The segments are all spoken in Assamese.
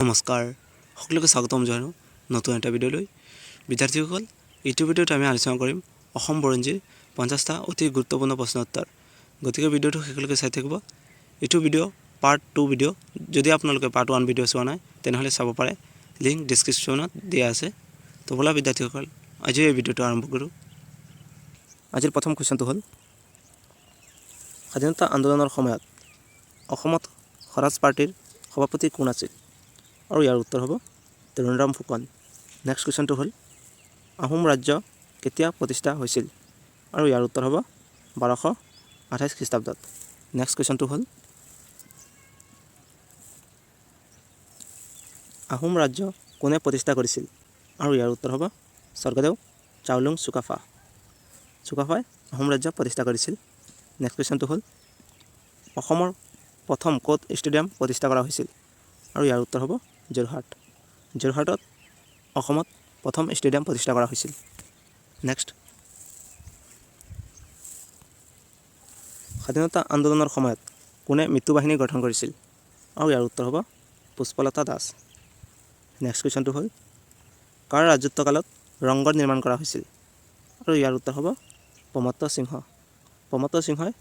নমস্কাৰ, সকলোকে স্বাগতম জনালোঁ নতুন এটা ভিডিঅ'লৈ। বিদ্যাৰ্থীসকল, এইটো ভিডিঅ'ত আমি আলোচনা কৰিম অসম বুৰঞ্জীৰ 50টা অতি গুৰুত্বপূৰ্ণ প্ৰশ্ন উত্তৰ। গতিকে ভিডিঅ'টো শেষলৈকে চাই থাকিব। এইটো ভিডিঅ' পাৰ্ট 2 ভিডিঅ'। যদি আপোনালোকে পাৰ্ট 1 ভিডিঅ' চোৱা নাই, তেনেহ'লে চাব পাৰে, লিংক ডিছক্ৰিপশ্যনত দিয়া আছে। তো ব'লা বিদ্যাৰ্থীসকল, আজি এই ভিডিঅ'টো আৰম্ভ কৰোঁ। আজিৰ প্ৰথম কুৱেশ্যনটো হ'ল, স্বাধীনতা আন্দোলনৰ সময়ত অসমত স্বৰাজ পাৰ্টীৰ সভাপতি কোন আছিল? আৰু ইয়াৰ উত্তৰ হ'ব তৰুণৰাম ফুকন। নেক্সট কুৱেশ্যনটো হ'ল, আহোম ৰাজ্য কেতিয়া প্ৰতিষ্ঠা হৈছিল? আৰু ইয়াৰ উত্তৰ হ'ব 1228 খ্ৰীষ্টাব্দত। নেক্সট কুৱেশ্যনটো হ'ল, আহোম ৰাজ্য কোনে প্ৰতিষ্ঠা কৰিছিল? আৰু ইয়াৰ উত্তৰ হ'ব স্বৰ্গদেউ চাওলুং চুকাফা। চুকাফাই আহোম ৰাজ্য প্ৰতিষ্ঠা কৰিছিল। নেক্সট কুৱেশ্যনটো হ'ল, অসমৰ প্ৰথম ক'ত ষ্টেডিয়াম প্ৰতিষ্ঠা কৰা হৈছিল? আৰু ইয়াৰ উত্তৰ হ'ব যোৰহাট। যোৰহাটত অসমত প্ৰথম ষ্টেডিয়াম প্ৰতিষ্ঠা কৰা হৈছিল। নেক্সট, স্বাধীনতা আন্দোলনৰ সময়ত কোনে মৃত্যু বাহিনী গঠন কৰিছিল? আৰু ইয়াৰ উত্তৰ হ'ব পুষ্পলতা দাস। নেক্সট কুৱেশ্যনটো হ'ল, কাৰ ৰাজত্বকালত ৰংঘৰ নিৰ্মাণ কৰা হৈছিল? আৰু ইয়াৰ উত্তৰ হ'ব প্ৰমত্ত সিংহ। প্ৰমত্ত সিংহই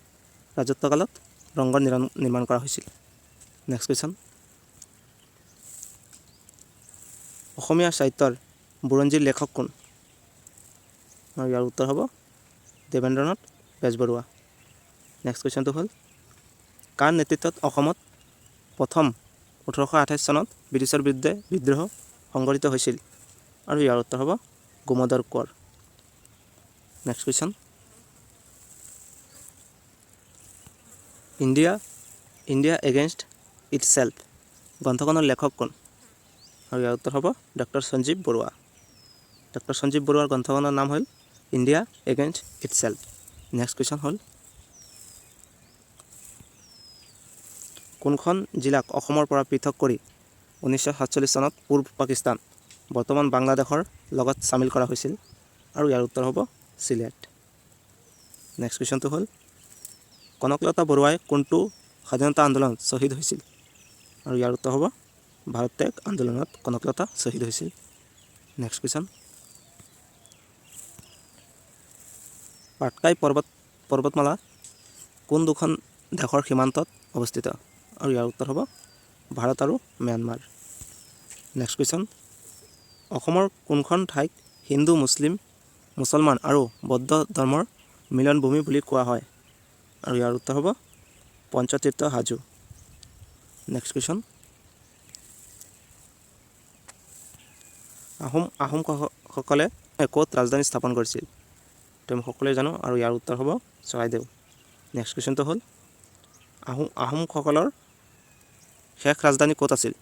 ৰাজত্বকালত ৰংঘৰ নিৰ্মাণ কৰা হৈছিল। নেক্সট কুৱেশ্যন, অসমীয়া সাহিত্যৰ বুৰঞ্জীৰ লেখক কোন? আৰু ইয়াৰ উত্তৰ হ'ব দেৱেন্দ্ৰনাথ বেজবৰুৱা। নেক্সট কুৱেশ্যনটো হ'ল, কাৰ নেতৃত্বত অসমত প্ৰথম 1828 চনত ব্ৰিটিছৰ বিৰুদ্ধে বিদ্ৰোহ সংঘটিত হৈছিল? আৰু ইয়াৰ উত্তৰ হ'ব Gomdhar Konwar. Next question, India Against Itself গ্ৰন্থখনৰ লেখক কোন? আৰু ইয়াৰ উত্তৰ হ'ব ডক্টৰ সঞ্জীৱ বৰুৱা। ডক্টৰ সঞ্জীৱ বৰুৱাৰ গ্ৰন্থখনৰ নাম হ'ল India Against Itself. Next question হ'ল, কোনখন জিলাক অসমৰ পৰা পৃথক কৰি 1947 চনত পূৰ্ব পাকিস্তান, বৰ্তমান বাংলাদেশৰ লগত চামিল কৰা হৈছিল? আৰু ইয়াৰ উত্তৰ হ'ব চিলেট। নেক্সট কুৱেশ্যনটো হ'ল, কনকলতা বৰুৱাই কোনটো স্বাধীনতা আন্দোলনত শ্বহীদ হৈছিল? আৰু ইয়াৰ উত্তৰ হ'ব ভাৰত ত্যাগ আন্দোলনত কনকলতা শ্বহীদ হৈছিল। নেক্সট কুৱেশ্যন, পাটকাই পৰ্বতমালা কোন দুখন দেশৰ সীমান্তত অৱস্থিত? আৰু ইয়াৰ উত্তৰ হ'ব ভাৰত আৰু ম্যানমাৰ। নেক্সট কুৱেশ্যন, অসমৰ কোনখন ঠাইক হিন্দু, মুছলিম, মুছলমান আৰু বৌদ্ধ ধৰ্মৰ মিলনভূমি বুলি কোৱা হয়? আৰু ইয়াৰ উত্তৰ হ'ব পঞ্চতীৰ্থ হাজো। নেক্সট কুৱেশ্যন, আহোমসকলে ক'ত ৰাজধানী স্থাপন কৰিছিল? তো আমি সকলোৱে জানো, আৰু ইয়াৰ উত্তৰ হ'ব চৰাইদেউ। নেক্সট কুৱেশ্যনটো হ'ল, আহোমসকলৰ শেষ ৰাজধানী ক'ত আছিল?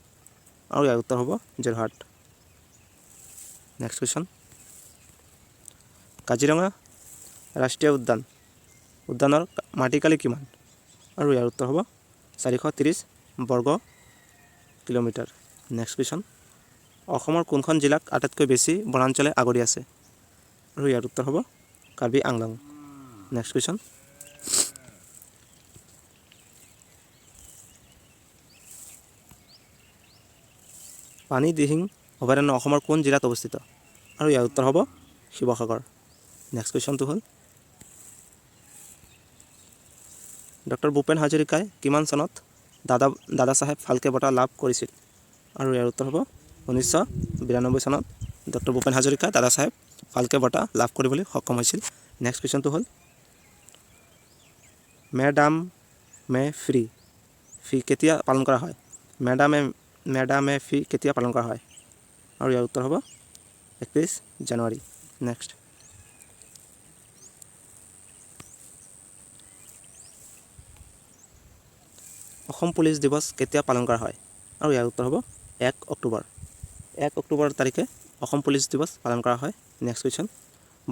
আৰু ইয়াৰ উত্তৰ হ'ব যোৰহাট। নেক্সট কুৱেশ্যন, কাজিৰঙা ৰাষ্ট্ৰীয় উদ্যানৰ মাটিকালি কিমান? আৰু ইয়াৰ উত্তৰ হ'ব 430 বৰ্গ কিলোমিটাৰ। নেক্সট কুৱেশ্যন, অসমৰ কোনখন জিলাক আটাইতকৈ বেছি বনাঞ্চলে আগুৰি আছে? আৰু ইয়াৰ উত্তৰ হ'ব কাৰ্বি আংলং। নেক্সট কুৱেশ্যন, পানী দিহিং অভয়াৰণ্য অসমৰ কোন জিলাত অৱস্থিত? আৰু ইয়াৰ উত্তৰ হ'ব শিৱসাগৰ। নেক্সট কুৱেশ্যনটো হ'ল, ডক্টৰ ভূপেন হাজৰিকাই কিমান চনত দাদা চাহেব ফাল্কে বঁটা লাভ কৰিছিল? আৰু ইয়াৰ উত্তৰ হ'ব 1992 চনত ডক্টৰ ভূপেন হাজৰিকা দাদা চাহেব ফাল্কে বঁটা লাভ কৰিবলৈ সক্ষম হৈছিল। নেক্সট কুৱেশ্যনটো হ'ল, মেডাম মে ফি কেতিয়া পালন কৰা হয়? মেডাম মে ফি কেতিয়া পালন কৰা হয়? আৰু ইয়াৰ উত্তৰ হ'ব 31 জানুৱাৰী। নেক্সট, অসম পুলিচ দিৱস কেতিয়া পালন কৰা হয়? আৰু ইয়াৰ উত্তৰ হ'ব 1 অক্টোবৰ। 1 অক্টোবৰ তাৰিখে অসম পুলিচ দিৱস পালন কৰা হয়। নেক্সট কুৱেশ্যন,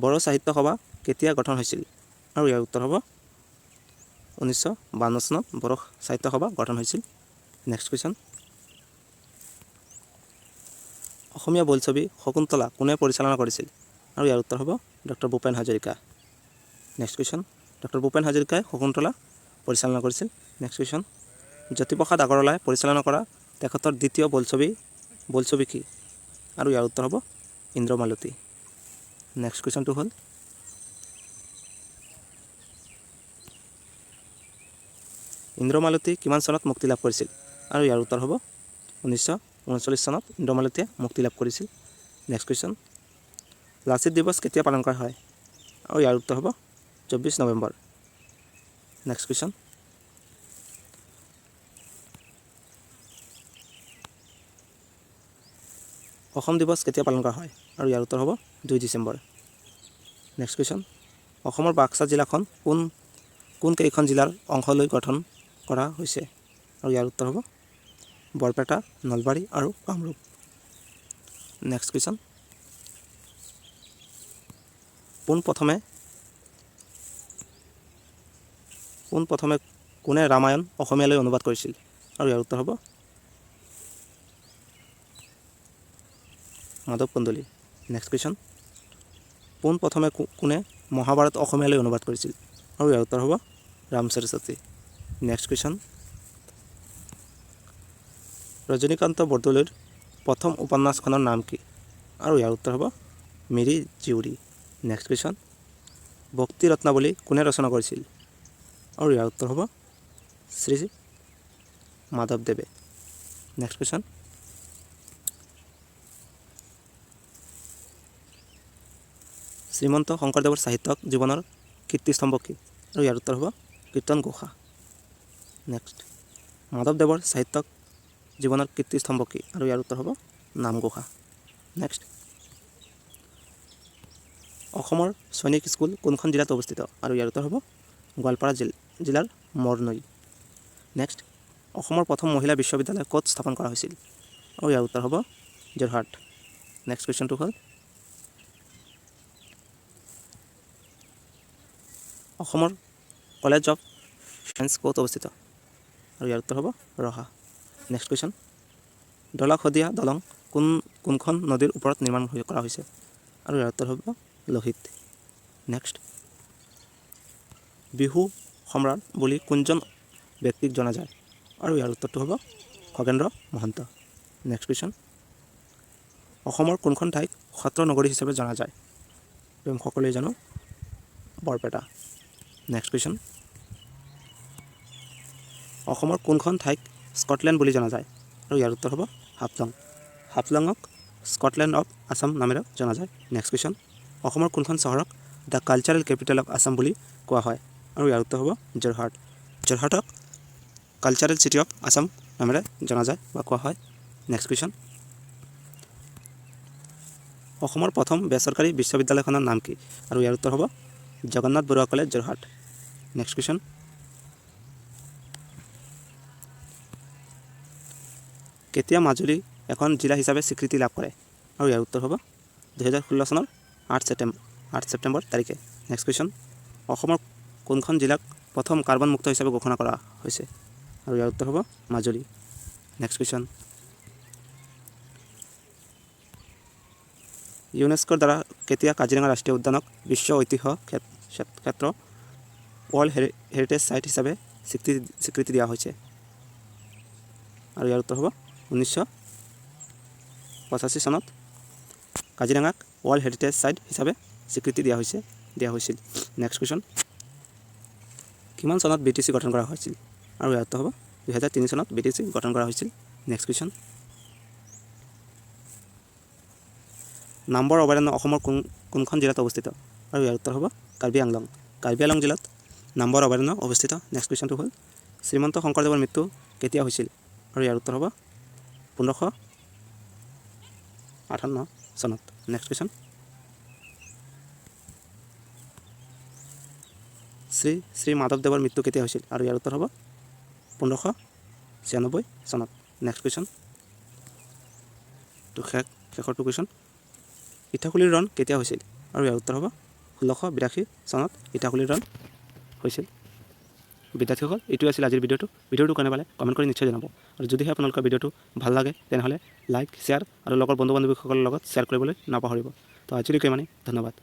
বড়ো সাহিত্য সভা কেতিয়া গঠন হৈছিল? আৰু ইয়াৰ উত্তৰ হ'ব 1952 চনত বড়ো সাহিত্য সভা গঠন হৈছিল। নেক্সট কুৱেশ্যন, অসমীয়া বোলছবি শকুন্তলা কোনে পৰিচালনা কৰিছিল? আৰু ইয়াৰ উত্তৰ হ'ব doctor Bhupen Hazarika. Next question, doctor Bhupen হাজৰিকাই শকুন্তলা পৰিচালনা কৰিছিল। নেক্সট কুৱেশ্যন, জ্যোতিপ্ৰসাদ আগৰৱালাই পৰিচালনা কৰা তেখেতৰ দ্বিতীয় বোলছবি বোলছবি কি? আৰু ইয়াৰ উত্তৰ হ'ব ইন্দ্ৰমালতী। নেক্সট কুৱেশ্যনটো হ'ল, ইন্দ্ৰমালতী কিমান চনত মুক্তি লাভ কৰিছিল? আৰু ইয়াৰ উত্তৰ হ'ব 1939 চনত ইন্দ্ৰমালতীয়ে মুক্তি লাভ কৰিছিল। নেক্সট কুৱেশ্যন, লাচিত দিৱস কেতিয়া পালন কৰা হয়? আৰু ইয়াৰ উত্তৰ হ'ব 24 নৱেম্বৰ। নেক্সট কুৱেশ্যন, অসম দিৱস কেতিয়া পালন কৰা হয়? আৰু ইয়াৰ উত্তৰ হ'ব 2 ডিচেম্বৰ। নেক্সট কুৱেশ্যন, অসমৰ বাক্সা জিলাখন কোন কোন কেইখন জিলাৰ অংশ লৈ গঠন কৰা হৈছে? আৰু ইয়াৰ উত্তৰ হ'ব বৰপেটা, নলবাৰী আৰু কামৰূপ। নেক্সট কুৱেশ্যন, পোনপ্ৰথমে কোনে ৰামায়ণ অসমীয়ালৈ অনুবাদ কৰিছিল? আৰু ইয়াৰ উত্তৰ হ'ব মাধৱ কন্দলী। নেক্সট কুৱেশ্যন, পোনপ্ৰথমে কোনে মহাভাৰত অসমীয়ালৈ অনুবাদ কৰিছিল? আৰু ইয়াৰ উত্তৰ হ'ব ৰাম সৰস্বতী। নেক্সট কুৱেশ্যন, ৰজনীকান্ত বৰদলৈৰ প্ৰথম উপন্যাসখনৰ নাম কি? আৰু ইয়াৰ উত্তৰ হ'ব মিৰি জীয়ৰী। নেক্সট কুৱেশ্যন, ভক্তি ৰত্নাৱলী কোনে ৰচনা কৰিছিল? আৰু ইয়াৰ উত্তৰ হ'ব শ্ৰী মাধৱদেৱে। নেক্সট কুৱেশ্যন, শ্ৰীমন্ত শংকৰদেৱৰ সাহিত্যক জীৱনৰ কীৰ্তিস্তম্ভ কি? আৰু ইয়াৰ উত্তৰ হ'ব কীৰ্তন ঘোষা। নেক্সট, মাধৱদেৱৰ সাহিত্যক জীৱনৰ কীৰ্তিস্তম্ভ কি? আৰু ইয়াৰ উত্তৰ হ'ব নামঘোষা। নেক্সট, অসমৰ সৈনিক স্কুল কোনখন জিলাত অৱস্থিত? আৰু ইয়াৰ উত্তৰ হ'ব গোৱালপাৰা জিলাৰ মৰনৈ। নেক্সট, অসমৰ প্ৰথম মহিলা বিশ্ববিদ্যালয় ক'ত স্থাপন কৰা হৈছিল? আৰু ইয়াৰ উত্তৰ হ'ব যোৰহাট। নেক্সট কুৱেশ্যনটো হ'ল, অসমৰ কলেজ অফ চায়েন্স ক'ত অৱস্থিত? আৰু ইয়াৰ উত্তৰ হ'ব ৰহা। নেক্সট কুৱেশ্যন, দলা শদিয়া দলং কোনখন নদীৰ ওপৰত নিৰ্মাণ কৰা হৈছে? আৰু ইয়াৰ উত্তৰ হ'ব লোহিত। নেক্সট, বিহু সম্ৰাট বুলি কোনজন ব্যক্তিক জনা যায়? আৰু ইয়াৰ উত্তৰটো হ'ব খগেন্দ্ৰ মহন্ত। নেক্সট কুৱেশ্যন, অসমৰ কোনখন ঠাইক সত্ৰ নগৰী হিচাপে জনা যায়? আমি সকলোৱে জানো বৰপেটা। নেক্সট কুৱেশ্যন, অসমৰ কোনখন ঠাইক স্কটলেণ্ড বুলি জনা যায়? আৰু ইয়াৰ উত্তৰ হ'ব হাফলং। হাফলঙক স্কটলেণ্ড অফ আছাম নামেৰে জনা যায়। নেক্সট কুৱেশ্যন, অসমৰ কোনখন চহৰক the cultural capital of Assam বুলি কোৱা হয়? আৰু ইয়াৰ উত্তৰ হ'ব যোৰহাট। যোৰহাটক কালচাৰেল চিটি অফ আছাম নামেৰে জনা যায় বা কোৱা হয়। নেক্সট কুৱেশ্যন, অসমৰ প্ৰথম বেচৰকাৰী বিশ্ববিদ্যালয়খনৰ নাম কি? আৰু ইয়াৰ উত্তৰ হ'ব Jagannath Barua college, Jorhat. Next question, কেতিয়া মাজুলী এখন জিলা হিচাপে স্বীকৃতি লাভ কৰে? আৰু ইয়াৰ উত্তৰ হ'ব 2016 চনৰ 8 ছেপ্টেম্বৰ তাৰিখে। নেক্সট কুৱেশ্যন, অসমৰ কোনখন জিলাক প্ৰথম কাৰ্বনমুক্ত হিচাপে ঘোষণা কৰা হৈছে? আৰু ইয়াৰ উত্তৰ হ'ব মাজুলী। নেক্সট কুৱেশ্যন, ইউনেস্কোৰ দ্বাৰা কেতিয়া কাজিৰঙা ৰাষ্ট্ৰীয় উদ্যানক বিশ্ব ঐতিহ্য ক্ষেত্ৰ, ৱৰ্ল্ড হেৰিটেজ চাইট হিচাপে স্বীকৃতি দিয়া হৈছে? আৰু ইয়াৰ উত্তৰ হ'ব 1985 চনত কাজিৰঙাক ৱৰ্ল্ড হেৰিটেজ চাইট হিচাপে স্বীকৃতি দিয়া হৈছিল। নেক্সট কুৱেশ্যন, কিমান চনত বিটিচি গঠন কৰা হৈছিল? আৰু ইয়াৰ উত্তৰ হ'ব 2003 চনত বিটিচি গঠন কৰা হৈছিল। নেক্সট কুৱেশ্যন, নামবৰ অভয়াৰণ্য অসমৰ কোনখন জিলাত অৱস্থিত? আৰু ইয়াৰ উত্তৰ হ'ব কাৰ্বি আংলং। কাৰ্বি আংলং জিলাত নামবৰ অভয়াৰণ্য অৱস্থিত। নেক্সট কুৱেশ্যনটো হ'ল, শ্ৰীমন্ত শংকৰদেৱৰ মৃত্যু কেতিয়া হৈছিল? আৰু ইয়াৰ উত্তৰ হ'ব 1558 চনত। নেক্সট কুৱেশ্যন, শ্ৰী শ্ৰী মাধৱদেৱৰ মৃত্যু কেতিয়া হৈছিল? আৰু ইয়াৰ উত্তৰ হ'ব 1596 চনত। নেক্সট কুৱেশ্যন, তো শেষৰটো কুৱেশ্যন, ইটাখুলিৰ ৰণ কেতিয়া হৈছিল? আৰু ইয়াৰ উত্তৰ হ'ব 1682 চনত ইটাখুলিৰ ৰণ হৈছিল। বিদ্যাৰ্থীসকল, এইটোৱে আছিল আজিৰ ভিডিঅ'টো। ভিডিঅ'টো কেনে পালে কমেণ্ট কৰি নিশ্চয় জনাব। আৰু যদিহে আপোনালোকৰ ভিডিঅ'টো ভাল লাগে, তেনেহ'লে লাইক, শ্বেয়াৰ আৰু লগৰ বন্ধু বান্ধৱীসকলৰ লগত শ্বেয়াৰ কৰিবলৈ নাপাহৰিব। তো আজিলৈকে ইমানেই, ধন্যবাদ।